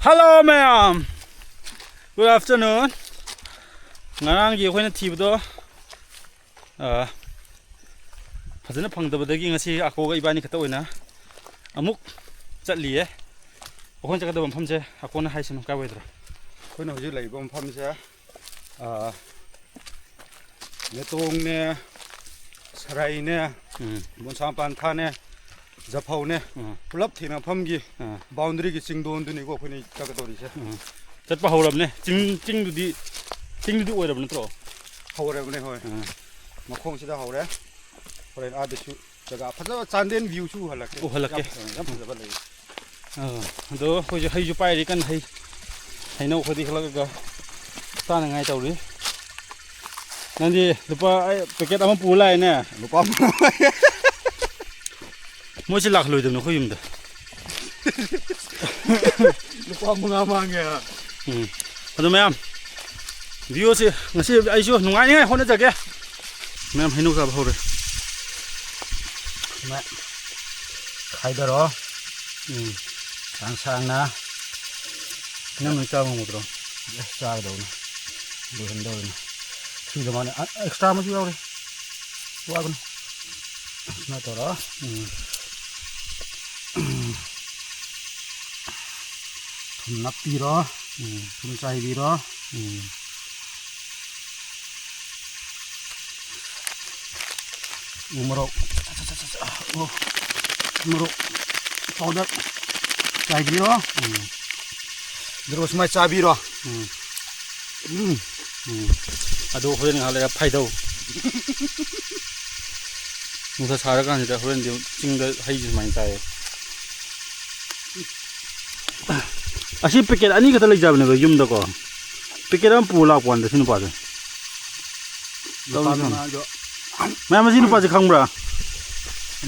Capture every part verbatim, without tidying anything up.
Hello ꯃꯌꯥꯝ, good afternoon. ꯉꯔꯥꯡꯒꯤ ꯑꯩꯈꯣꯏꯅ ꯊꯤꯕꯗꯣ, ꯑ, ꯐꯖꯅ ꯐꯪꯗꯕꯗꯒꯤ ꯉꯁꯤ ꯑꯀꯣꯒ ꯏꯕꯥꯅꯤ ꯈꯛꯇ ꯑꯣꯏꯅ ꯑꯃꯨꯛ ꯆꯠꯂꯤꯌꯦ꯫ ꯑꯩꯈꯣꯏꯅ ꯆꯠꯀꯗꯕ ꯃꯐꯝꯁꯦ ꯑꯀꯣꯅ ꯍꯥꯏꯁꯅꯨ, ꯀꯥꯏ ꯑꯣꯏꯗ꯭ꯔꯣ? ꯑꯩꯈꯣꯏꯅ ꯍꯧꯖꯤꯛ ꯂꯩꯔꯤꯕ ꯃꯐꯝꯁꯦ, ꯑ, ꯅꯦꯇꯣꯡꯅꯦ, ꯁꯔꯥꯏꯅꯦ, ꯎꯝ꯫ ꯕꯣꯟꯁꯥꯝ ꯄꯥꯟꯊꯥꯅꯦ, ꯖꯐꯧꯅꯦ, ꯎꯝ꯫ ꯄꯨꯂꯞ ꯊꯦꯡꯅꯐꯝꯒꯤ ꯑꯥ꯫ ꯕꯥꯎꯟꯗꯔꯤꯒꯤ ꯆꯤꯡꯗꯣꯟꯗꯨꯅꯤꯀꯣ ꯑꯩꯈꯣꯏꯅ ꯆꯠꯀꯗꯧꯔꯤꯁꯦ꯫ ꯎꯝ꯫ ꯆꯠꯄ ꯍꯧꯔꯕꯅꯦ꯫ ꯆꯤꯡ, ꯆꯤꯡꯗꯨꯗꯤ, ꯆꯤꯡꯗꯨꯗꯤ ꯑꯣꯏꯔꯕ ꯅꯠꯇ꯭ꯔꯣ? ꯍꯧꯔꯕꯅꯦ, ꯍꯣꯏ꯫ ꯑꯥ꯫ ꯃꯈꯣꯡꯁꯤꯗ ꯍꯧꯔꯦ꯫ ꯍꯣꯔꯦꯟ ꯑꯥꯗꯁꯨ ꯖꯒꯥ ꯐꯖꯕ, ꯆꯥꯟꯗꯦꯜ ꯚ꯭ꯌꯨꯁꯨ ꯎꯍꯜꯂꯛꯀꯦ꯫ ꯎꯍꯜꯂꯛꯀꯦ꯫ ꯌꯥꯝ, ꯌꯥꯝ ꯐꯖꯕ ꯂꯩ꯫ ꯑꯥ, ꯑꯗꯣ ꯑꯩꯈꯣꯏꯁꯦ ꯍꯩꯁꯨ ꯄꯥꯏꯔꯤ ꯀꯟꯅ, ꯍꯩ, ꯍꯩꯅꯧ ꯑꯩꯈꯣꯏꯗꯤ ꯍꯦꯛꯂꯛꯑꯒ ꯆꯥꯅꯉꯥꯏ ꯇꯧꯔꯤ꯫ ꯅꯪꯗꯤ ꯂꯨꯄꯥ, ꯑꯩ ꯄꯦꯀꯦꯠ ꯑꯃ ꯄꯨꯔ ꯂꯥꯛꯑꯦꯅꯦ꯫ ꯂꯨꯄꯥ ꯃꯉꯥ꯫ ꯃꯣꯏꯁꯦ ꯂꯥꯛꯍꯜꯂꯣꯏꯗꯕꯅꯤ ꯑꯩꯈꯣꯏ ꯌꯨꯝꯗ꯫ ꯂꯨꯄꯥ ꯃꯉꯥ ꯃꯥꯡꯉꯦ꯫ ꯎꯝ꯫ ꯑꯗꯣ ꯃꯌꯥꯝ, ꯚꯤꯗꯤꯑꯣꯁꯦ ꯉꯁꯤ ꯑꯩꯁꯨ ꯅꯨꯡꯉꯥꯏꯅꯤꯉꯥꯏ ꯍꯣꯠꯅꯖꯒꯦ꯫ ꯃꯌꯥꯝ ꯍꯩꯅꯧ ꯆꯥꯕ ꯍꯧꯔꯦ꯫ ꯁꯨꯃꯥꯏ ꯈꯥꯏꯗꯔꯣ꯫ ꯎꯝ꯫ ꯁꯥꯡ ꯁꯥꯡꯅ꯫ ꯅꯪ ꯆꯥꯕ ꯉꯝꯒꯗ꯭ꯔꯣ? ꯑꯦ, ꯆꯥꯒꯗꯧꯕꯅꯤ꯫ ꯂꯣꯏꯍꯟꯗꯧꯕꯅꯤ꯫ ꯁꯤꯗ ꯃꯥꯅ ꯑ-, ꯑꯦꯛꯁꯇ꯭ꯔꯥ ꯑꯃꯁꯨ ꯌꯥꯎꯔꯤ꯫ ꯋꯥꯒꯅꯨ꯫ ꯁꯨꯃꯥꯏꯅ ꯇꯧꯔꯣ꯫ ꯎꯝ꯫ ꯊꯨꯝ ꯅꯞꯄꯤꯔꯣ꯫ ꯎꯝ꯫ ꯊꯨꯝ ꯆꯥꯏꯕꯤꯔꯣ꯫ ꯎꯝ꯫ ꯎ ꯃꯣꯔꯣꯛ, ꯎ ꯃꯣꯔꯣꯛ powder ꯆꯥꯏꯕꯤꯔꯣ꯫ ꯎꯝ꯫ ꯑꯗꯨꯒ ꯁꯨꯃꯥꯏꯅ ꯆꯥꯕꯤꯔꯣ꯫ ꯎꯝ꯫ ꯎꯝ꯫ ꯎꯝ꯫ ꯑꯗꯨ ꯍꯣꯔꯦꯟ ꯉꯥꯏꯍꯥꯛ ꯂꯩꯔ ꯐꯥꯏꯗꯧ꯫ ꯅꯨꯡꯁꯥ ꯁꯥꯔꯀꯥꯟꯁꯤꯗ ꯍꯣꯔꯦꯟꯗꯤ ꯆꯤꯡꯗ ꯍꯩꯁꯦ ꯁꯨꯃꯥꯏꯅ ꯆꯥꯏꯌꯦ꯫ ꯑꯁꯤ ꯄꯦꯀꯦꯠ ꯑꯅꯤ ꯈꯛꯇ ꯂꯩꯖꯕꯅꯦꯕ ꯌꯨꯝꯗꯀꯣ꯫ ꯄꯦꯀꯦꯠ ꯑꯃ ꯄꯨꯔ ꯂꯥꯛꯄ ꯋꯥꯅꯤꯗ ꯁꯤ ꯅꯨꯄꯥꯁꯦ꯫ ꯅꯨꯄꯥ ꯃꯌꯥꯝ, ꯑꯁꯤ ꯅꯨꯄꯥꯁꯦ ꯈꯪꯕ꯭ꯔꯥ?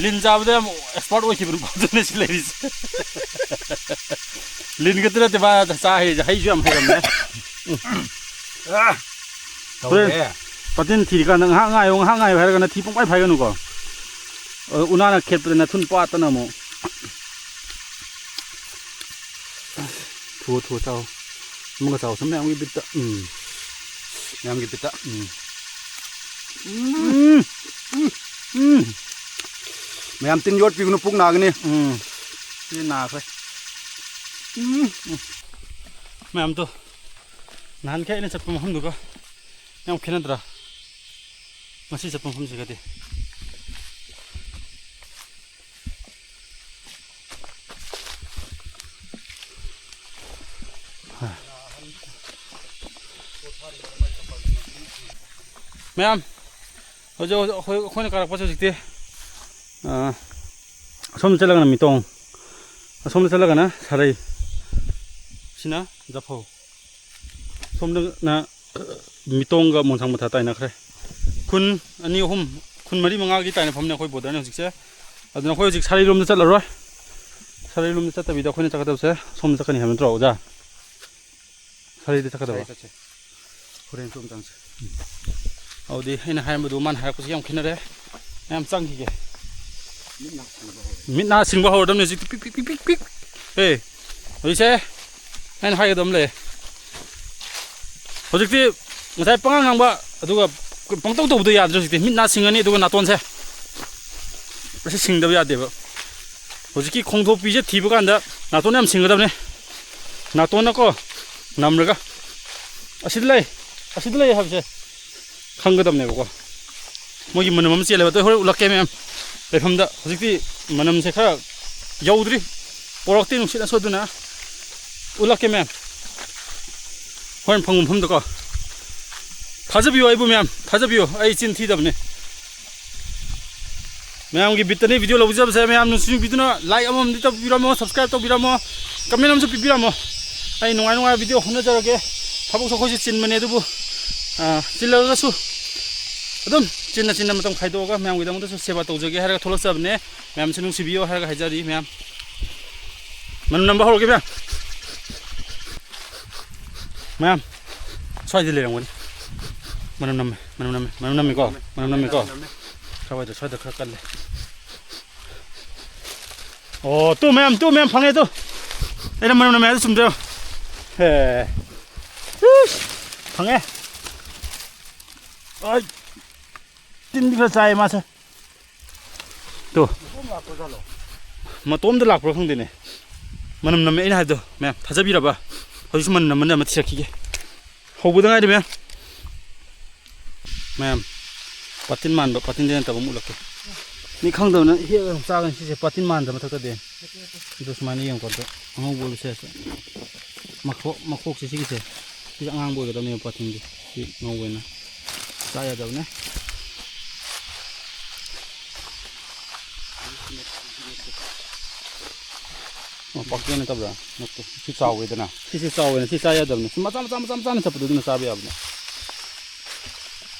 ꯂꯤꯟ ꯆꯥꯕꯗ ꯌꯥꯝ expert ꯑꯣꯏꯈꯤꯕ ꯅꯨꯄꯥꯗꯨꯅꯦ ꯁꯤ ꯂꯩꯔꯤꯁꯦ꯫ ꯂꯤꯟ ꯈꯛꯇ ꯅꯠꯇꯦ ꯃꯥ ꯆꯥ ꯍꯩꯔꯤꯁꯦ, ꯍꯩꯁꯨ ꯌꯥꯝ ꯍꯩꯔꯝꯃꯦ꯫ ꯑ, ꯍꯣꯔꯦꯟ ꯇꯧꯔꯦ꯫ ꯄꯥꯇꯤꯟ ꯊꯤꯔꯤꯀꯥꯟꯗ "ꯉꯥꯏꯍꯥꯛ ꯉꯥꯏꯌꯣ, ꯉꯥꯏꯍꯥꯛ ꯉꯥꯏꯌꯣ" ꯍꯥꯏꯔꯒ ꯅꯊꯤ ꯄꯪꯐꯥꯏ ꯐꯥꯏꯒꯅꯨꯀꯣ꯫ ꯑ, ꯎꯅꯥꯅ ꯈꯦꯠꯄꯗ ꯅꯊꯨꯟ ꯄꯥꯠꯇꯅ ꯑꯃꯨꯛ꯫ ꯊꯨ ꯊꯨ ꯆꯥꯎ꯫ ꯑꯃꯒ ꯆꯥꯎ꯫ ꯁꯨꯝ ꯃꯌꯥꯝꯒꯤ ꯕꯤꯠꯇ꯫ ꯎꯝ꯫ ꯃꯌꯥꯝꯒꯤ ꯕꯤꯠꯇ꯫ ꯎꯝ꯫ ꯎꯝ꯫ ꯎꯝ꯫ ꯎꯝ꯫ ꯃꯌꯥꯝ ꯇꯤꯟ ꯌꯣꯠꯄꯤꯒꯅꯨ, ꯄꯨꯛ ꯅꯥꯒꯅꯤ꯫ ꯎꯝ꯫ ꯁꯤ ꯅꯥꯈ꯭ꯔꯦ꯫ ꯎꯝ꯫ ꯎꯝ꯫ ꯃꯌꯥꯝꯗꯣ ꯅꯍꯥꯟꯈꯩ ꯑꯩꯅ ꯆꯠꯄ ꯃꯐꯝꯗꯨꯒ ꯌꯥꯝ ꯈꯦꯠꯅꯗ꯭ꯔꯥ? ꯉꯁꯤ ꯆꯠꯄ ꯃꯐꯝꯁꯤꯒꯗꯤ꯫ ꯃꯌꯥꯝ, ꯍꯧꯖꯤꯛ, ꯍꯧꯖꯤꯛ ꯑꯩꯈꯣꯏ, ꯑꯩꯈꯣꯏꯅ ꯀꯥꯔꯛꯄꯁꯦ ꯍꯧꯖꯤꯛꯇꯤ, ꯑ, ꯑꯁꯣꯝꯗ ꯆꯠꯂꯒꯅ ꯃꯤꯇꯣꯡ, ꯑꯁꯣꯝꯗ ꯆꯠꯂꯒꯅ ꯁꯔꯩ, ꯁꯤꯅ ꯖꯐꯧ, ꯁꯣꯝꯗꯅ ꯃꯤꯇꯣꯡꯒ ꯃꯣꯟꯁꯥꯡ ꯃꯊꯥ ꯇꯥꯏꯅꯈ꯭ꯔꯦ꯫ ꯈꯨꯟ ꯑꯅꯤ, ꯑꯍꯨꯝ, ꯈꯨꯟ ꯃꯔꯤ, ꯃꯉꯥꯒꯤ ꯇꯥꯏꯅꯐꯝꯅꯦ ꯑꯩꯈꯣꯏ ꯕꯣꯔꯗꯔꯅꯦ ꯍꯧꯖꯤꯛꯁꯦ꯫ ꯑꯗꯨꯅ ꯑꯩꯈꯣꯏ ꯍꯧꯖꯤꯛ ꯁꯔꯩꯔꯣꯝꯗ ꯆꯠꯂꯔꯣꯏ꯫ ꯁꯔꯩꯔꯣꯝꯗ ꯆꯠꯇꯕꯤꯗ ꯑꯩꯈꯣꯏꯅ ꯆꯠꯀꯗꯕꯁꯦ ꯁꯣꯝꯗ ꯆꯠꯀꯅꯤ ꯍꯥꯏꯕ ꯅꯠꯇ꯭ꯔꯣ, ꯑꯣꯖꯥ? ꯁꯔꯩꯗ ꯆꯠꯀꯗꯕ꯫ ꯁꯔꯩ ꯆꯠꯁꯦ꯫ ꯍꯣꯔꯦꯟ ꯁꯣꯝ ꯆꯪꯁꯦ꯫ ꯑꯗꯨꯗꯤ ꯑꯩꯅ ꯍꯥꯏꯔꯝꯕꯗꯨ ꯃꯥꯅ ꯍꯥꯏꯔꯛꯄꯁꯤ ꯌꯥꯝ ꯈꯦꯠꯅꯔꯦ꯫ ꯃꯌꯥꯝ ꯆꯪꯈꯤꯒꯦ꯫ ꯃꯤꯠ ꯅꯥ ꯁꯤꯡꯕ ꯍꯧꯔꯦ꯫ ꯃꯤꯠ ꯅꯥ ꯁꯤꯡꯕ ꯍꯧꯔꯗꯕꯅꯤ ꯍꯧꯖꯤꯛꯇꯤ꯫ ꯄꯤꯛ, ꯄꯤꯛ, ꯄꯤꯛ, ꯄꯤꯛ, ꯄꯤꯛ꯫ ꯑꯦ, ꯍꯧꯖꯤꯛꯁꯦ ꯑꯩꯅ ꯍꯥꯏꯒꯗꯕ ꯑꯃ ꯂꯩ꯫ ꯍꯧꯖꯤꯛꯇꯤ ꯉꯁꯥꯏ ꯄꯉꯥꯡ ꯉꯥꯡꯕ, ꯑꯗꯨꯒ ꯄꯪꯇꯧ ꯇꯧꯕꯗꯣ ꯌꯥꯗ꯭ꯔꯦ꯫ ꯍꯧꯖꯤꯛꯇꯤ ꯃꯤꯠ ꯅꯥ ꯁꯤꯡꯉꯅꯤ, ꯑꯗꯨꯒ ꯅꯥꯇꯣꯟꯁꯦ ꯑꯁꯤ ꯁꯤꯡꯗꯕ ꯌꯥꯗꯦꯕ꯫ ꯍꯧꯖꯤꯛꯀꯤ ꯈꯣꯡꯊꯣꯛꯄꯤꯁꯦ ꯊꯤꯕ ꯀꯥꯟꯗ ꯅꯥꯇꯣꯟ ꯌꯥꯝ ꯁꯤꯡꯒꯗꯕꯅꯤ꯫ ꯅꯥꯇꯣꯟꯅꯀꯣ ꯅꯝꯔꯒ ꯑꯁꯤꯗ ꯂꯩ, ꯑꯁꯤꯗ ꯂꯩ ꯍꯥꯏꯕꯁꯦ ꯈꯪꯒꯗꯕꯅꯦꯕꯀꯣ꯫ ꯃꯣꯏꯒꯤ ꯃꯅꯝ ꯑꯃ ꯆꯦꯜꯂꯦꯕ꯫ ꯑꯗꯣ ꯍꯣꯔꯦꯟ ꯎꯠꯂꯛꯀꯦ ꯃꯌꯥꯝ꯫ ꯂꯩꯐꯝꯗ ꯍꯧꯖꯤꯛꯇꯤ ꯃꯅꯝꯁꯦ ꯈꯔ ꯌꯧꯗ꯭ꯔꯤ, ꯄꯣꯔꯛꯇꯦ ꯅꯨꯡꯁꯤꯠꯅꯁꯨ꯫ ꯑꯗꯨꯅ ꯎꯠꯂꯛꯀꯦ ꯃꯌꯥꯝ, ꯍꯣꯔꯦꯟ ꯐꯪꯕ ꯃꯐꯝꯗꯀꯣ꯫ ꯊꯥꯖꯕꯤꯌꯨ ꯑꯩꯕꯨ ꯃꯌꯥꯝ, ꯊꯥꯖꯕꯤꯌꯨ, ꯑꯩ ꯆꯤꯟ ꯊꯤꯗꯕꯅꯤ꯫ ꯃꯌꯥꯝꯒꯤ ꯕꯤꯠꯇꯅꯤ ꯚꯤꯗꯤꯑꯣ ꯂꯧꯖꯕꯁꯦ꯫ ꯃꯌꯥꯝ ꯅꯨꯡꯁꯤ ꯅꯨꯡꯕꯤꯗꯨꯅ ꯂꯥꯏꯛ ꯑꯃꯃꯝꯗꯤ ꯇꯧꯕꯤꯔꯝꯃꯣ, ꯁꯕꯁꯀ꯭ꯔꯥꯏꯕ ꯇꯧꯕꯤꯔꯝꯃꯣ, ꯀꯃꯦꯟ ꯑꯃꯁꯨ ꯄꯤꯕꯤꯔꯝꯃꯣ꯫ ꯑꯩ ꯅꯨꯡꯉꯥꯏ ꯅꯨꯡꯉꯥꯏꯕ ꯚꯤꯗꯤꯑꯣ ꯍꯣꯠꯅꯖꯔꯒꯦ꯫ ꯊꯕꯛꯁꯨ ꯑꯩꯈꯣꯏꯁꯨ ꯆꯤꯟꯕꯅꯦ, ꯑꯗꯨꯕꯨ, ꯑ, ꯆꯤꯜꯂꯒꯁꯨ ꯑꯗꯨꯝ ꯆꯤꯟꯅ ꯆꯤꯟꯅ ꯃꯇꯝ ꯈꯥꯏꯗꯣꯛꯑꯒ ꯃꯌꯥꯝꯒꯤꯗꯃꯛꯇꯁꯨ ꯁꯦꯕꯥ ꯇꯧꯖꯒꯦ ꯍꯥꯏꯔꯒ ꯊꯣꯛꯂꯛꯆꯕꯅꯦ꯫ ꯃꯌꯥꯝꯁꯨ ꯅꯨꯡꯁꯤꯕꯤꯌꯣ ꯍꯥꯏꯔꯒ ꯍꯥꯏꯖꯔꯤ ꯃꯌꯥꯝ꯫ ꯃꯅꯝ ꯅꯝꯕ ꯍꯧꯔꯒꯦ ꯃꯌꯥꯝ꯫ ꯃꯌꯥꯝ, ꯁ꯭ꯋꯥꯏꯗ ꯂꯩꯔꯝꯒꯅꯤ꯫ ꯃꯅꯝ ꯅꯝꯃꯦ, ꯃꯅꯝ ꯅꯝꯃꯦ, ꯃꯅꯝ ꯅꯝꯃꯤꯀꯣ, ꯃꯅꯝ ꯅꯝꯃꯤꯀꯣ꯫ ꯁ꯭ꯋꯥꯏꯗ, ꯁ꯭ꯋꯥꯏꯗ ꯈꯔ ꯀꯜꯂꯦ꯫ ꯑꯣ, ꯇꯨ ꯃꯌꯥꯝ, ꯇꯨ ꯃꯌꯥꯝ ꯐꯪꯉꯦ ꯇꯨ꯫ ꯑꯩꯅ ꯃꯅꯝ ꯅꯝꯃꯦ ꯍꯥꯏꯗꯣ ꯆꯨꯝꯗ꯭ꯔꯣ? ꯍꯦ꯫ ꯏꯁ! ꯐꯪꯉꯦ꯫ ꯑꯩ! ꯇꯤꯟꯗꯤ ꯈꯔ ꯆꯥꯏ ꯃꯥꯁꯦ꯫ ꯇꯣ꯫ ꯃꯇꯣꯝꯗ ꯂꯥꯛꯄ꯭ꯔꯥ ꯈꯪꯗꯦꯅꯦ꯫ ꯃꯅꯝ ꯅꯝꯃꯦ ꯑꯩꯅ ꯍꯥꯏꯕꯗꯣ꯫ ꯃꯌꯥꯝ ꯊꯥꯖꯕꯤꯔꯕ? ꯍꯧꯖꯤꯛꯁꯨ ꯃꯅꯝ ꯅꯝꯃꯅꯦ, ꯑꯃ ꯊꯤꯔꯛꯈꯤꯒꯦ꯫ ꯍꯧꯕꯗ ꯉꯥꯏꯔꯤ ꯃꯌꯥꯝ꯫ ꯃꯌꯥꯝ, ꯄꯥꯇꯤꯟ ꯃꯥꯟꯕ, ꯄꯥꯇꯤꯟꯗꯤ ꯅꯠꯇꯕ ꯑꯃ ꯎꯠꯂꯛꯀꯦ꯫ ꯃꯤ ꯈꯪꯗꯕꯅ ꯍꯦꯛꯑꯒ ꯑꯃꯨꯛ ꯆꯥꯒꯅꯤ ꯁꯤꯁꯦ, ꯄꯥꯇꯤꯟ ꯃꯥꯟꯗꯕ ꯃꯊꯛꯇꯗꯤ꯫ ꯑꯗꯨ ꯁꯨꯃꯥꯏꯅ ꯌꯦꯡꯉꯨꯀꯣ, ꯑꯗꯣ ꯑꯉꯧꯕ ꯑꯣꯏꯕꯁꯦ꯫ ꯃꯈꯣꯛ, ꯃꯈꯣꯛꯁꯦ ꯁꯤꯒꯤꯁꯦ꯫ ꯁꯤꯁꯦ ꯑꯉꯥꯡꯕ ꯑꯣꯏꯒꯗꯕꯅꯦꯕ ꯄꯥꯇꯤꯟꯗꯤ꯫ ꯁꯤ ꯉꯧꯕ ꯑꯣꯏꯅ ꯆꯥ ꯌꯥꯗꯕꯅꯦ꯫ ꯑꯣ, ꯄꯥꯛꯇꯦ ꯅꯠꯇꯕ꯭ꯔꯥ? ꯅꯠꯇꯦ꯫ ꯁꯤ ꯆꯥꯎꯋꯦꯗꯅ꯫ ꯁꯤꯁꯦ ꯆꯥꯎꯋꯦꯅ ꯁꯤ ꯆꯥ ꯌꯥꯗꯕꯅꯦ꯫ ꯁꯤ ꯃꯆꯥ, ꯃꯆꯥ, ꯃꯆꯥ, ꯃꯆꯥꯅ ꯆꯠꯄꯗꯣ ꯑꯗꯨꯅ ꯆꯥꯕ ꯌꯥꯕꯅꯦ꯫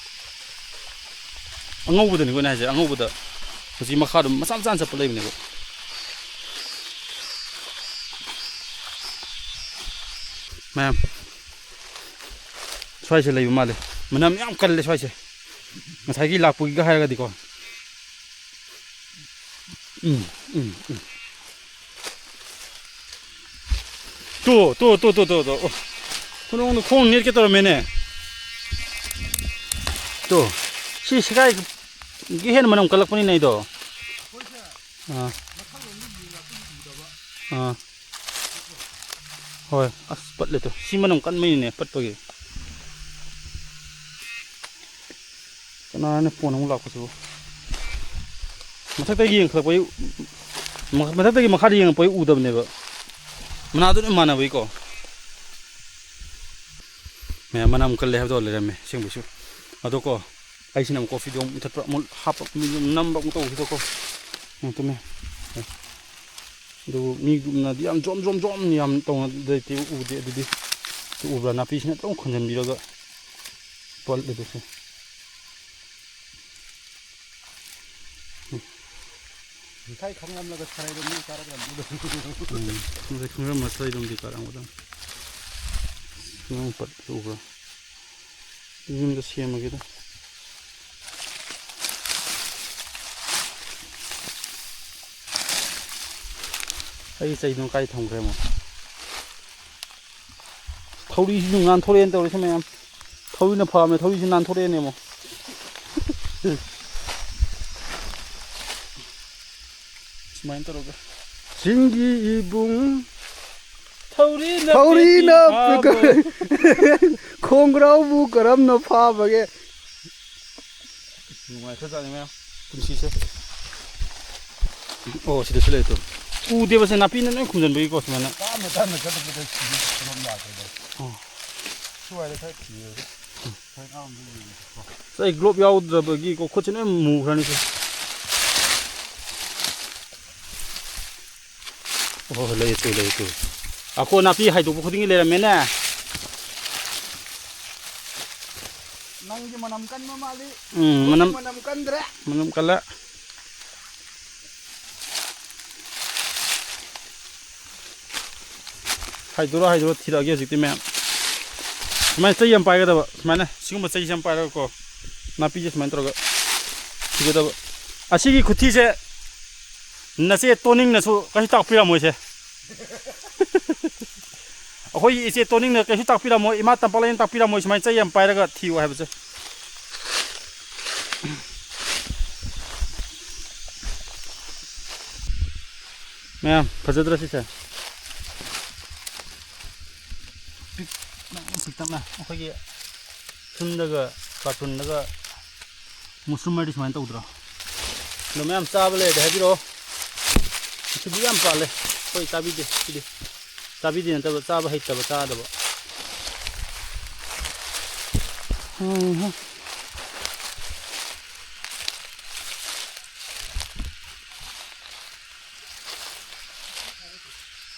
ꯑꯉꯧꯕꯗꯅꯤꯀꯣ ꯑꯩꯅ ꯍꯥꯏꯁꯦ, ꯑꯉꯧꯕꯗ ꯍꯧꯖꯤꯛ ꯃꯈꯥꯗ ꯃꯆꯥ ꯃꯆꯥꯅ ꯆꯠꯄ ꯂꯩꯕꯅꯦꯕ꯫ ꯃꯌꯥꯝ, ꯁ꯭ꯋꯥꯏꯁꯦ ꯂꯩꯕ ꯃꯥꯜꯂꯦ꯫ ꯃꯅꯝ ꯌꯥꯝ ꯀꯜꯂꯦ ꯁ꯭ꯋꯥꯏꯁꯦ, ꯉꯁꯥꯏꯒꯤ ꯂꯥꯛꯄꯒꯤꯒ ꯍꯥꯏꯔꯒꯗꯤꯀꯣ꯫ ꯎꯝ, ꯎꯝ, ꯎꯝ꯫ ꯇꯨ, ꯇꯨ, ꯇꯨ, ꯇꯨ, ꯇꯨ, ꯇꯨ꯫ ꯑꯣ꯫ ꯈꯨꯅꯣꯡꯗ ꯈꯣꯡ ꯅꯦꯠꯀꯦ ꯇꯧꯔꯝꯃꯦꯅꯦ꯫ ꯇꯨ꯫ ꯁꯤ ꯁꯦꯒꯥꯏꯒꯤ ꯍꯦꯟꯅ ꯃꯅꯝ ꯀꯜꯂꯛꯄꯅꯤꯅꯦ ꯑꯩꯗꯣ꯫ ꯑꯥ꯫ ꯑꯥ꯫ ꯍꯣꯏ꯫ ꯑꯁ, ꯄꯠꯂꯦ ꯇꯨ꯫ ꯁꯤ ꯃꯅꯝ ꯀꯟꯕꯩꯅꯤꯅꯦ, ꯄꯠꯄꯒꯤ꯫ ꯀꯅꯥꯅ ꯐꯣꯟ ꯑꯃꯨꯛ ꯂꯥꯛꯄꯁꯤꯕꯨ? ꯃꯊꯛꯇꯒꯤ ꯌꯦꯡꯈꯠꯂꯛꯄꯩ, ꯃ-, ꯃꯊꯛꯇꯒꯤ ꯃꯈꯥꯗ ꯌꯦꯡꯉꯛꯄꯩ ꯎꯗꯕꯅꯦꯕ꯫ ꯃꯅꯥꯗꯨ ꯂꯣꯏ ꯃꯥꯟꯅꯕꯩꯀꯣ꯫ ꯃꯌꯥꯝ, ꯃꯅꯝ ꯀꯜꯂꯦ ꯍꯥꯏꯕꯗꯣ ꯂꯩꯔꯝꯃꯦ ꯑꯁꯦꯡꯕꯩꯁꯨ꯫ ꯑꯗꯣ ꯀꯣ, ꯑꯩꯁꯤꯅ ꯑꯃꯨꯛ ꯀꯣꯐꯤꯗꯣ ꯑꯃꯨꯛ ꯃꯨꯊꯠꯄ, ꯑꯃꯨꯛ ꯍꯥꯞꯄ, ꯑꯃꯨꯛ ꯅꯝꯕ ꯑꯃꯨꯛ ꯇꯧꯕꯁꯤꯗꯀꯣ꯫ ꯌꯥꯝ ꯇꯨꯝꯃꯦ꯫ ꯑꯗꯨꯕꯨ ꯃꯤ ꯒ꯭ꯔꯨꯞꯅꯗꯤ ꯌꯥꯝ ꯖꯣꯝ ꯖꯣꯝ ꯖꯣꯝ ꯌꯥꯝ ꯇꯧꯅꯗ꯭ꯔꯗꯤ ꯎꯗꯦ꯫ ꯑꯗꯨꯗꯤ ꯎꯕ꯭ꯔꯥ? ꯅꯥꯄꯤꯁꯤꯅ ꯑꯗꯨꯝ ꯈꯨꯟꯖꯟꯕꯤꯔꯒ ꯄꯠꯂꯤꯗꯨꯁꯦ꯫ ꯉꯁꯥꯏ ꯈꯪꯂꯝꯂꯒ ꯊꯔꯩꯗꯣ ꯃꯤ ꯆꯥꯔꯛꯂꯝꯕꯗꯣ꯫ ꯎꯝ, ꯉꯁꯥꯏ ꯈꯪꯂꯝꯃ ꯊꯔꯩꯗꯣꯝꯗꯤ ꯆꯥꯔꯛꯑꯝꯒꯗꯕꯅꯤ꯫ ꯅꯪ ꯄꯠ ꯎꯕ꯭ꯔꯥ? ꯌꯨꯝꯗ ꯁꯦꯝꯃꯒꯦꯗ꯫ ꯑꯩ ꯆꯩꯗꯨꯅ ꯀꯥꯏ ꯊꯝꯈ꯭ꯔꯦ ꯑꯃꯨꯛ? ꯊꯧꯔꯤꯁꯤꯁꯨ ꯉꯥꯟꯊꯣꯔꯛꯑꯦꯅ ꯇꯧꯔꯤꯁꯦ ꯃꯌꯥꯝ꯫ ꯊꯧꯔꯤꯅ ꯐꯕꯅꯦ, ꯊꯧꯔꯤꯁꯤ ꯅꯥꯟꯊꯣꯔꯛꯑꯦꯅꯦ ꯑꯃꯨꯛ꯫ ꯁꯨꯃꯥꯏꯅ ꯇꯧꯔꯒ꯫ ꯆꯤꯡꯒꯤ ꯏꯕꯨꯡ ꯊꯧꯔꯤꯅ ꯊꯧꯔꯤꯅ ꯄꯦꯛꯄꯤ ꯐꯥꯕ꯫ ꯈꯣꯡꯒ꯭ꯔꯥꯎꯕꯨ ꯀꯔꯝꯅ ꯐꯥꯕꯒꯦ? ꯅꯨꯡꯉꯥꯏꯈ꯭ꯔꯖꯥꯠꯅꯤ ꯃꯌꯥꯝ ꯄꯨꯟꯁꯤꯁꯦ꯫ ꯑꯣ, ꯁꯤꯗꯁꯨ ꯂꯩ ꯇꯨ꯫ ꯎꯗꯦꯕꯁꯦ, ꯅꯥꯄꯤꯅ ꯂꯣꯏ ꯈꯨꯝꯖꯤꯟꯕꯒꯤꯀꯣ ꯁꯨꯃꯥꯏꯅ꯫ ꯇꯞꯅ ꯇꯞꯅ ꯆꯠꯄꯗ ꯁꯤꯗꯤ ꯐꯤꯕꯝ ꯌꯥꯗ꯭ꯔꯦꯗ꯫ ꯑꯣ꯫ ꯁ꯭ꯋꯥꯏꯗ ꯈꯔ ꯊꯤꯔꯒ ꯈꯔ ꯉꯥꯡꯕ ꯌꯦꯡꯉꯁꯤꯀꯣ꯫ ꯑꯁ, ꯑꯩ ꯒ꯭ꯂꯣꯞ ꯌꯥꯎꯗ꯭ꯔꯕꯒꯤꯀꯣ ꯈꯨꯠꯁꯦ ꯂꯣꯏ ꯃꯨꯈ꯭ꯔꯅꯤꯁꯦ꯫ ꯑꯣ, ꯂꯩ ꯇꯨ, ꯂꯩ ꯇꯨ꯫ ꯑꯀꯣ ꯅꯥꯄꯤ ꯍꯥꯏꯗꯣꯛꯄ ꯈꯨꯗꯤꯡꯒꯤ ꯂꯩꯔꯝꯃꯦꯅꯦ꯫ ꯅꯪꯒꯤ ꯃꯅꯝ ꯀꯟꯕ ꯃꯥꯜꯂꯤ꯫ ꯎꯝ, ꯃꯅꯝ, ꯃꯅꯝ ꯀꯟꯗ꯭ꯔꯦ꯫ ꯃꯅꯝ ꯀꯜꯂꯦ꯫ ꯍꯥꯏꯗꯣꯔꯣ, ꯍꯥꯏꯗꯣꯔꯣ, ꯊꯤꯔꯛꯑꯒꯦ ꯍꯧꯖꯤꯛꯇꯤ ꯃꯌꯥꯝ꯫ ꯁꯨꯃꯥꯏꯅ ꯆꯩ ꯑꯃ ꯄꯥꯏꯒꯗꯕ, ꯁꯨꯃꯥꯏꯅ ꯁꯤꯒꯨꯝꯕ ꯆꯩꯁꯦ ꯑꯃ ꯄꯥꯏꯔꯒꯀꯣ, ꯅꯥꯄꯤꯁꯦ ꯁꯨꯃꯥꯏꯅ ꯇꯧꯔꯒ ꯊꯤꯒꯗꯕ꯫ ꯑꯁꯤꯒꯤ ꯈꯨꯊꯤꯁꯦ ꯅꯆꯦ ꯇꯣꯅꯤꯡꯅꯁꯨ ꯀꯩꯁꯨ ꯇꯥꯛꯄꯤꯔꯝꯃꯣꯏꯁꯦ꯫ ꯑꯩꯈꯣꯏꯒꯤ ꯏꯆꯦ ꯇꯣꯅꯤꯡꯅ ꯀꯩꯁꯨ ꯇꯥꯛꯄꯤꯔꯝꯃꯣꯏ, ꯏꯃꯥ ꯇꯝꯄꯥꯛꯂꯩꯅ ꯇꯥꯛꯄꯤꯔꯝꯃꯣꯏ ꯁꯨꯃꯥꯏꯅ ꯆꯩ ꯌꯥꯝ ꯄꯥꯏꯔꯒ ꯊꯤꯌꯨ ꯍꯥꯏꯕꯁꯦ꯫ ꯃꯌꯥꯝ, ꯐꯖꯗ꯭ꯔꯥ ꯁꯤꯁꯦ? ꯄꯤꯛ-, ꯄꯤꯛꯇꯛꯅ ꯑꯩꯈꯣꯏꯒꯤ ꯐꯤꯂꯝꯗꯒ ꯀꯥꯔꯇꯨꯟꯗꯒ ꯃꯨꯁꯔꯨꯝ ꯍꯥꯏꯗꯤ ꯁꯨꯃꯥꯏꯅ ꯇꯧꯗ꯭ꯔꯣ? ꯑꯗꯣ ꯃꯌꯥꯝ ꯆꯥꯕ ꯂꯩꯔꯗꯤ ꯍꯥꯏꯕꯤꯔꯛꯑꯣ꯫ ꯁꯤꯗꯤ ꯌꯥꯝ ꯄꯥꯜꯂꯦ꯫ ꯑꯩꯈꯣꯏ ꯆꯥꯕꯤꯗꯦ ꯁꯤꯗꯤ꯫ ꯆꯥꯕꯤꯗꯦ ꯅꯠꯇꯕ, ꯆꯥꯕ ꯍꯩꯇꯕ, ꯆꯥꯗꯕ꯫ ꯎꯝ꯫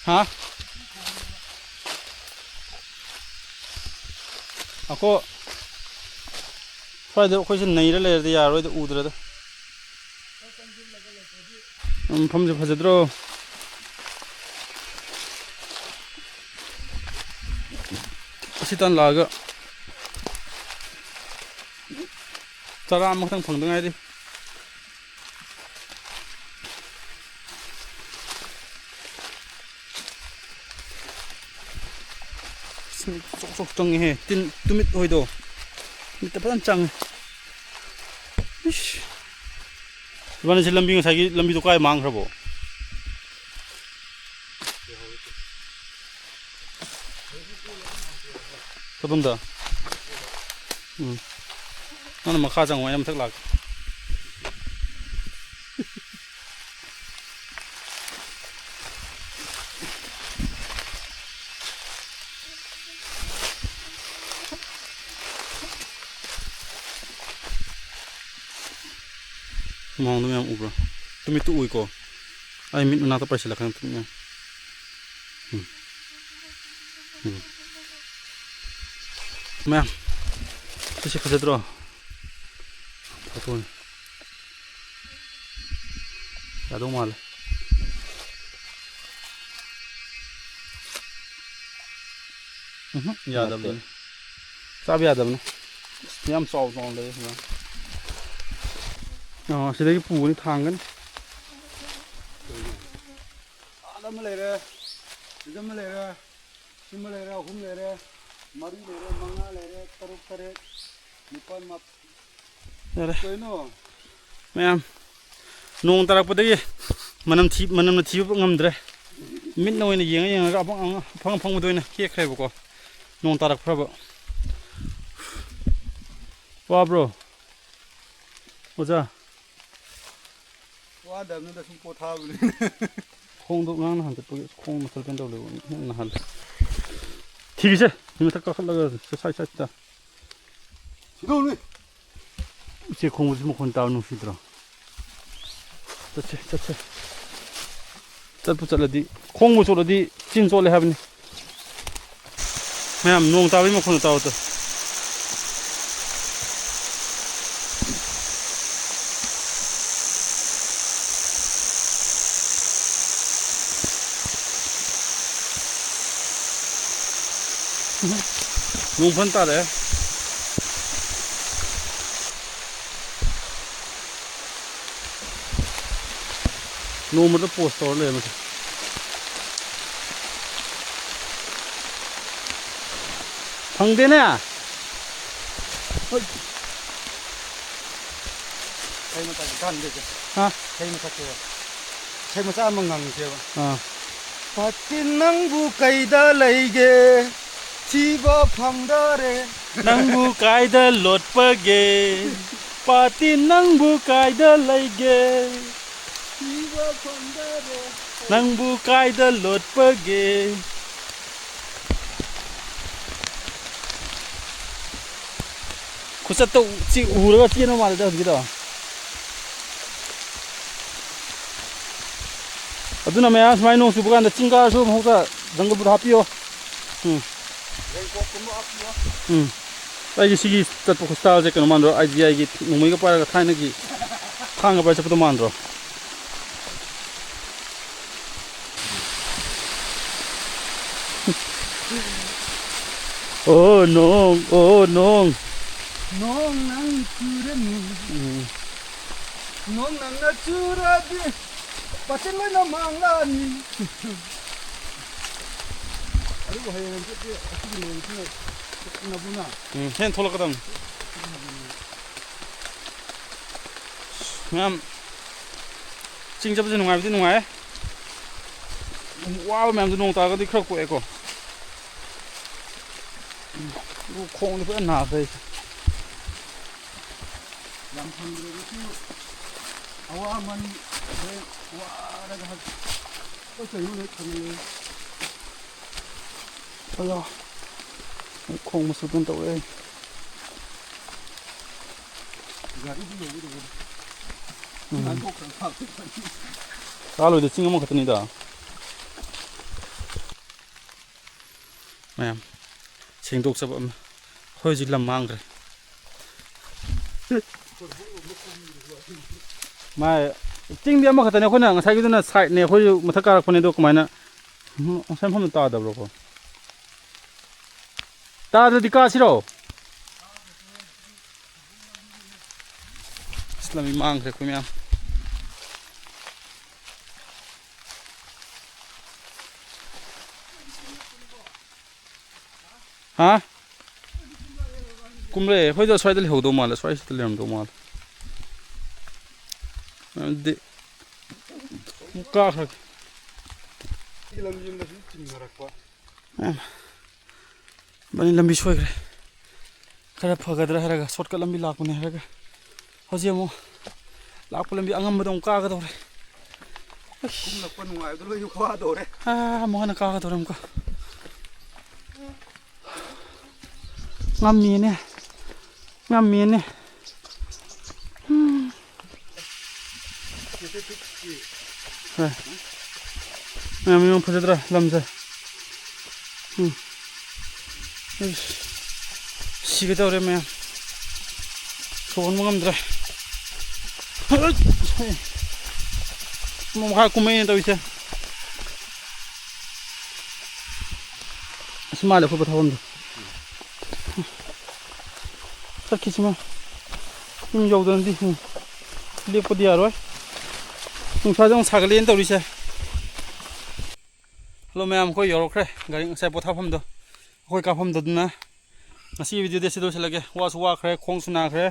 ꯍꯥ? ꯑꯀꯣ, ꯁ꯭ꯋꯥꯏꯗ ꯑꯩꯈꯣꯏꯁꯦ ꯅꯩꯔ ꯂꯩꯔꯗꯤ ꯌꯥꯔꯣꯏꯗ, ꯎꯗ꯭ꯔꯗ꯫ ꯃꯐꯝꯁꯦ ꯐꯖꯗ꯭ꯔꯣ? ꯑꯁꯤ ꯇꯥꯟ ꯂꯥꯛꯑꯒ ꯆꯔꯥ ꯑꯃꯈꯛꯇꯪ ꯐꯪꯗ ꯉꯥꯏꯔꯤ꯫ ꯑꯁ, ꯆꯣꯛ ꯆꯣꯛ ꯆꯪꯉꯤꯍꯦ꯫ ꯇꯤꯟ, ꯇꯨꯃꯤꯠ ꯍꯣꯏꯗꯣ꯫ ꯃꯤꯠꯇ ꯐꯖꯅ ꯆꯪꯉꯦ꯫ ꯏꯁ꯫ ꯏꯕꯥꯅꯤꯁꯦ ꯂꯝꯕꯤ, ꯉꯁꯥꯏꯒꯤ ꯂꯝꯕꯤꯗꯣ ꯀꯥꯏ ꯃꯥꯡꯈ꯭ꯔꯕꯣ? ꯀꯗꯣꯝꯗ? ꯎꯝ꯫ ꯅꯪꯅ ꯃꯈꯥ ꯆꯪꯉꯣ, ꯑꯩꯅ ꯃꯊꯛ ꯂꯥꯛꯀꯦ꯫ ꯍꯨꯃꯥꯡꯗꯣ ꯃꯌꯥꯝ ꯎꯕ꯭ꯔꯥ? ꯇꯨꯃꯤꯠꯇꯨ ꯎꯏꯀꯣ꯫ ꯑꯩ ꯃꯤꯠ ꯃꯅꯥꯛꯇ ꯄꯥꯏꯁꯤꯜꯂꯛꯀꯅꯤ ꯇꯨꯃꯤꯠ ꯃꯌꯥꯝ꯫ ꯎꯝ꯫ ꯎꯝ꯫ ꯃꯌꯥꯝ, ꯁꯤꯁꯦ ꯐꯖꯗ꯭ꯔꯣ? ꯐꯣꯇꯣꯅꯤ꯫ ꯌꯥꯗꯧ ꯃꯥꯜꯂꯦ꯫ ꯎꯝꯍꯨꯝ, ꯌꯥꯗꯕꯅꯤ꯫ ꯅꯠꯇꯦ꯫ ꯆꯥꯕ ꯌꯥꯗꯕꯅꯤ꯫ ꯌꯥꯝ ꯆꯥꯎ ꯆꯥꯎꯅ ꯂꯩꯌꯦ ꯁꯤꯗ꯫ ꯑꯣ, ꯑꯁꯤꯗꯒꯤ ꯄꯨꯒꯅꯤ, ꯊꯥꯡꯒꯅꯤ꯫ ꯑꯥꯗ ꯑꯃ ꯂꯩꯔꯦ, ꯁꯤꯗ ꯑꯃ ꯂꯩꯔꯦ, ꯁꯤꯃ ꯂꯩꯔꯦ, ꯑꯍꯨꯝ ꯂꯩꯔꯦ, ꯃꯔꯤ ꯂꯩꯔꯦ, ꯃꯉꯥ ꯂꯩꯔꯦ, ꯇꯔꯨꯛ, ꯇꯔꯦꯠ, ꯅꯤꯄꯥꯜ, ꯃꯥꯄꯜ꯫ ꯌꯥꯔꯦ꯫ ꯀꯩꯅꯣ? ꯃꯌꯥꯝ, ꯅꯣꯡ ꯇꯥꯔꯛꯄꯗꯒꯤ ꯃꯅꯝ ꯊꯤ-, ꯃꯅꯝꯅ ꯊꯤꯕ ꯉꯝꯗ꯭ꯔꯦ꯫ ꯃꯤꯠꯅ ꯑꯣꯏꯅ ꯌꯦꯡꯉ ꯌꯦꯡꯉꯒ ꯑꯐꯪ-, ꯑꯐꯪ ꯑꯐꯪꯕꯗ ꯑꯣꯏꯅ ꯍꯦꯛꯈ꯭ꯔꯦꯕꯀꯣ꯫ ꯅꯣꯡ ꯇꯥꯔꯛꯈ꯭ꯔꯕ꯫ ꯋꯥꯕ꯭ꯔꯣ? ꯑꯣꯖꯥ? ꯋꯥꯗꯕꯅꯤꯗ, ꯁꯨꯝ ꯄꯣꯊꯥꯕꯅꯤ꯫ ꯈꯣꯡꯗꯣ ꯉꯔꯥꯡ ꯅꯍꯥꯟ ꯆꯠꯄꯒꯤ ꯈꯣꯡ ꯃꯁꯜ ꯄꯦꯟ ꯇꯧ ꯂꯩꯕ, ꯉꯔꯥꯡ ꯅꯍꯥꯟ꯫ ꯊꯤꯔꯤꯁꯦ, ꯃꯊꯛ ꯀꯥꯈꯠꯂꯒ ꯁꯥꯏ ꯁꯥꯏꯗ꯫ ꯁꯤꯗꯧꯅꯦ꯫ ꯎꯆꯦꯛ ꯈꯣꯡꯕꯁꯤ ꯃꯈꯣꯟ ꯇꯥꯕ ꯅꯨꯡꯁꯤꯗ꯭ꯔꯣ? ꯆꯠꯁꯦ, ꯆꯠꯁꯦ꯫ ꯆꯠꯄꯨ ꯆꯠꯂꯗꯤ, ꯈꯣꯡꯕꯨ ꯆꯣꯠꯂꯗꯤ ꯆꯤꯟ ꯆꯣꯠꯂꯦ ꯍꯥꯏꯕꯅꯤ꯫ ꯃꯌꯥꯝ, ꯅꯣꯡ ꯇꯥꯕꯒꯤ ꯃꯈꯣꯟꯗꯣ ꯇꯥꯎ ꯇꯨ꯫ ꯅꯣꯡ ꯐꯟ ꯇꯥꯔꯛꯑꯦ꯫ ꯅꯣꯡꯃꯗ ꯄꯣꯁ ꯇꯧꯔ ꯂꯩꯔꯝꯃꯦ꯫ ꯐꯪꯗꯦꯅꯦ꯫ ꯍꯣꯏ꯫ ꯏꯁꯩ ꯃꯇꯝ ꯀꯥꯟꯗꯦ꯫ ꯍꯥ? ꯏꯁꯩ ꯃꯊꯛꯁꯦ꯫ ꯏꯁꯩ ꯃꯆꯥ ꯑꯃ ꯉꯪꯁꯦꯕ꯫ ꯑꯥ꯫ ꯄꯥꯇꯤꯟ ꯅꯪꯕꯨ ꯀꯩꯗ ꯂꯩꯒꯦ? ꯊꯤꯕ ꯐꯪꯗꯔꯦ꯫ ꯅꯪꯕꯨ ꯀꯥꯏꯗ ꯂꯣꯠꯄꯒꯦ? ꯄꯥꯇꯤꯟ ꯅꯪꯕꯨ ꯀꯥꯏꯗ ꯂꯩꯒꯦ? ꯊꯤꯕ ꯐꯪꯗꯔꯦ꯫ ꯅꯪꯕꯨ ꯀꯥꯏꯗ ꯂꯣꯠꯄꯒꯦ? ꯈꯨꯆꯠꯇ ꯎ-, ꯁꯤ ꯎꯔꯒ ꯆꯦꯟꯕ ꯃꯥꯜꯂꯦꯗ ꯍꯧꯖꯤꯛꯀꯤꯗꯣ꯫ ꯑꯗꯨꯅ ꯃꯌꯥꯝ ꯁꯨꯃꯥꯏꯅ ꯅꯣꯡ ꯆꯨꯕ ꯀꯥꯟꯗ ꯆꯤꯡ ꯀꯥꯔꯁꯨ ꯃꯍꯧꯁꯥ ꯖꯪꯒꯜ ꯕꯨꯠ ꯍꯥꯞꯄꯤꯌꯣ꯫ ꯎꯝ꯫ ꯎꯝ꯫ ꯑꯩꯒꯤ ꯁꯤꯒꯤ ꯆꯠꯄ ꯈꯨꯁꯇꯥꯜꯁꯦ ꯀꯩꯅꯣ ꯃꯥꯟꯗ꯭ꯔꯣ? ꯑꯥꯏ ꯖꯤ ꯑꯥꯏꯒꯤ ꯅꯣꯡꯃꯩꯒ ꯄꯥꯏꯔꯒ ꯊꯥꯏꯅꯒꯤ ꯊꯥꯡꯒ ꯄꯥꯏꯔ ꯆꯠꯄꯗꯣ ꯃꯥꯟꯗ꯭ꯔꯣ? ꯑꯣ ꯅꯣꯡ, ꯑꯣ ꯅꯣꯡ꯫ ꯅꯣꯡ ꯅꯪ ꯆꯨꯔꯅꯤ꯫ ꯎꯝ꯫ ꯅꯣꯡ ꯅꯪꯅ ꯆꯨꯔꯗꯤ ꯄꯥꯇꯤꯟ ꯂꯣꯏꯅ ꯃꯥꯡꯂꯛꯑꯅꯤ꯫ ꯑꯗꯨꯕꯨ ꯍꯌꯦꯡ ꯍꯪꯆꯤꯠꯇꯤ ꯑꯁꯤꯒꯤ ꯅꯣꯡꯁꯤꯅ ꯊꯣꯛꯅꯕꯨꯅ꯫ ꯎꯝ, ꯍꯦꯟ ꯊꯣꯛꯂꯛꯀꯗꯕꯅꯤ꯫ ꯃꯌꯥꯝ ꯆꯤꯡ ꯆꯠꯄꯁꯦ ꯅꯨꯡꯉꯥꯏꯕꯗꯤ ꯅꯨꯡꯉꯥꯏ꯫ ꯋꯥꯕ ꯃꯌꯥꯝꯗꯣ ꯅꯣꯡ ꯇꯥꯔꯒꯗꯤ ꯈꯔ ꯀꯣꯛꯑꯦꯀꯣ꯫ ꯎꯝ, ꯈꯣꯡꯗꯤ ꯐꯖꯅ ꯅꯥꯈ꯭ꯔꯦ ꯑꯩꯁꯦ꯫ ꯌꯥꯝ ꯐꯪꯗ꯭ꯔꯒꯁꯨ ꯑꯋꯥꯃꯟ ꯍꯣꯔꯦꯟ ꯋꯥꯔꯒ ꯍꯛ-, ꯑꯩꯈꯣꯏ ꯀꯩꯅꯣ ꯂꯣꯏ ꯐꯪꯉꯦ꯫ ꯑꯌꯥ, ꯑꯩ ꯈꯣꯡ ꯃꯁꯨ ꯑꯗꯨꯝ ꯇꯧꯔꯦ꯫ ꯒꯥꯔꯤꯗꯤ ꯌꯧꯒꯗꯧꯕꯅꯤ꯫ ꯎꯝ꯫ ꯅꯥꯟꯊꯣꯛꯈ꯭ꯔ ꯃꯥꯜꯂꯦ꯫ ꯀꯥꯂꯣꯏꯗ ꯆꯤꯡ ꯑꯃꯈꯛꯇꯅꯤꯗ꯫ ꯃꯌꯥꯝ ꯁꯦꯡꯗꯣꯛꯆꯕ ꯑꯃ꯫ ꯑꯩꯈꯣꯏ ꯍꯧꯖꯤꯛ ꯂꯝ ꯃꯥꯡꯈ꯭ꯔꯦ꯫ ꯃꯥ ꯆꯤꯡꯗꯤ ꯑꯃꯈꯛꯇꯅꯦ, ꯑꯩꯈꯣꯏꯅ ꯉꯁꯥꯏꯒꯤꯗꯨꯅ ꯁꯥꯏꯠꯅꯦ, ꯑꯩꯈꯣꯏꯁꯨ ꯃꯊꯛ ꯀꯥꯔꯛꯄꯅꯦ, ꯑꯗꯣ ꯀꯃꯥꯏꯅ ꯉꯁꯥꯏ ꯃꯐꯝꯗ ꯇꯥꯗꯕ꯭ꯔꯣꯀꯣ? ꯇꯥꯗ꯭ꯔꯗꯤ ꯀꯥꯁꯤꯔꯣ? ꯑꯁ, ꯂꯝꯕꯤ ꯃꯥꯡꯈ꯭ꯔꯦ ꯑꯩꯈꯣꯏ ꯃꯌꯥꯝ꯫ ꯍꯥ? ꯀꯨꯝꯂꯛꯑꯦ꯫ ꯑꯩꯈꯣꯏꯗ ꯁ꯭ꯋꯥꯏꯗ ꯂꯩꯍꯧꯗꯧ ꯃꯥꯜꯂꯦ, ꯁ꯭ꯋꯥꯏꯁꯤꯗ ꯂꯩꯔꯝꯗꯧ ꯃꯥꯜꯂꯦ꯫ ꯑꯗꯨꯗꯤ ꯑꯃꯨꯛ ꯀꯥꯈ꯭ꯔꯒꯦ꯫ ꯏꯕꯥꯅꯤ ꯂꯝꯕꯤ ꯁꯣꯏꯈ꯭ꯔꯦ꯫ ꯈꯔ ꯐꯒꯗ꯭ꯔꯥ ꯍꯥꯏꯔꯒ, ꯁꯣꯔꯠꯀꯠ ꯂꯝꯕꯤ ꯂꯥꯛꯄꯅꯦ ꯍꯥꯏꯔꯒ, ꯍꯧꯖꯤꯛ ꯑꯃꯨꯛ ꯂꯥꯛꯄ ꯂꯝꯕꯤ ꯑꯉꯝꯕꯗ ꯑꯃꯨꯛ ꯀꯥꯒꯗꯧꯔꯦ꯫ ꯀꯨꯝꯂꯛꯄ ꯅꯨꯡꯉꯥꯏꯕꯗꯣ ꯂꯣꯏ ꯋꯥꯗꯧꯔꯦ꯫ ꯑꯥ, ꯑꯃꯨꯛ ꯍꯟꯅ ꯀꯥꯒꯗꯧꯔꯦ ꯑꯃꯨꯛꯀ꯫ ꯉꯝꯃꯤꯅꯦ, ꯉꯝꯃꯤꯅꯦ꯫ ꯎꯝ꯫ ꯍꯣꯏ꯫ ꯃꯌꯥꯝ ꯌꯦꯡꯉꯣ, ꯐꯖꯗ꯭ꯔꯥ ꯂꯝꯁꯦ? ꯎꯝ꯫ ꯑꯩꯁ, ꯁꯤꯒꯦ ꯇꯧꯔꯦ ꯃꯌꯥꯝ꯫ ꯁꯣꯛꯍꯟꯕ ꯉꯝꯗ꯭ꯔꯦ꯫ ꯑꯃ ꯃꯈꯥ ꯀꯨꯝꯃꯛꯏꯅꯦ ꯇꯧꯔꯤꯁꯦ꯫ ꯑꯁꯤ ꯃꯥꯜꯂꯦ ꯑꯩꯈꯣꯏ ꯄꯣꯊꯥꯐꯝꯗꯣ꯫ ꯆꯠꯈꯤꯁꯤꯃ꯫ ꯌꯨꯝ ꯌꯧꯗꯅꯗꯤ꯫ ꯎꯝ꯫ ꯂꯦꯞꯄꯗꯤ ꯌꯥꯔꯣꯏ꯫ ꯅꯨꯡꯁꯥꯁꯦ ꯑꯃꯨꯛ ꯁꯥꯒꯠꯂꯛꯑꯦꯅ ꯇꯧꯔꯤꯁꯦ꯫ ꯍꯜꯂꯣ ꯃꯌꯥꯝ, ꯑꯩꯈꯣꯏ ꯌꯧꯔꯛꯈ꯭ꯔꯦ꯫ ꯒꯥꯔꯤ ꯉꯁꯥꯏ ꯄꯣꯊꯥꯐꯝꯗꯣ, ꯑꯩꯈꯣꯏ ꯀꯥꯐꯝꯗꯣ꯫ ꯑꯗꯨꯅ ꯉꯁꯤ ꯚꯤꯗꯤꯑꯣꯗꯤ ꯑꯁꯤ ꯂꯣꯏꯁꯤꯜꯂꯒꯦ꯫ ꯋꯥꯁꯨ ꯋꯥꯈ꯭ꯔꯦ, ꯈꯣꯡꯁꯨ ꯅꯥꯈ꯭ꯔꯦ꯫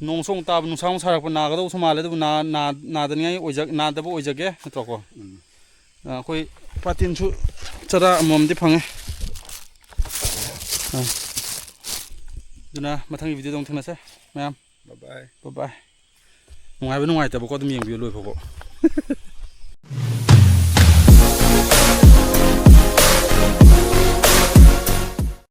ꯅꯣꯡꯁꯨ ꯑꯃꯨꯛ ꯇꯥꯕ, ꯅꯨꯡꯁꯥ ꯑꯃꯨꯛ ꯁꯥꯔꯛꯄ, ꯅꯥꯒꯗꯧꯕꯁꯨ ꯃꯥꯜꯂꯦ꯫ ꯑꯗꯨꯕꯨ ꯅꯥ-, ꯅꯥ-, ꯅꯥꯗꯅꯤꯡꯉꯥꯏ ꯑꯣꯏꯖ-, ꯅꯥꯗꯕ ꯑꯣꯏꯖꯒꯦ, ꯅꯠꯇ꯭ꯔꯣꯀꯣ? ꯎꯝ꯫ ꯑ, ꯑꯩꯈꯣꯏ ꯄꯥꯇꯤꯟꯁꯨ ꯆꯔꯥ ꯑꯃꯃꯝꯗꯤ ꯐꯪꯉꯦ꯫ ꯑ꯫ ꯑꯗꯨꯅ ꯃꯊꯪꯒꯤ ꯚꯤꯗꯤꯑꯣꯗ ꯑꯃꯨꯛ ꯊꯦꯡꯅꯁꯦ ꯃꯌꯥꯝ꯫ Bye bye꯫ Bye bye꯫ ꯅꯨꯡꯉꯥꯏꯕ ꯅꯨꯡꯉꯥꯏꯇꯕꯀꯣ ꯑꯗꯨꯝ ꯌꯦꯡꯕꯤꯌꯨ ꯂꯣꯏꯐꯥꯎꯕ꯫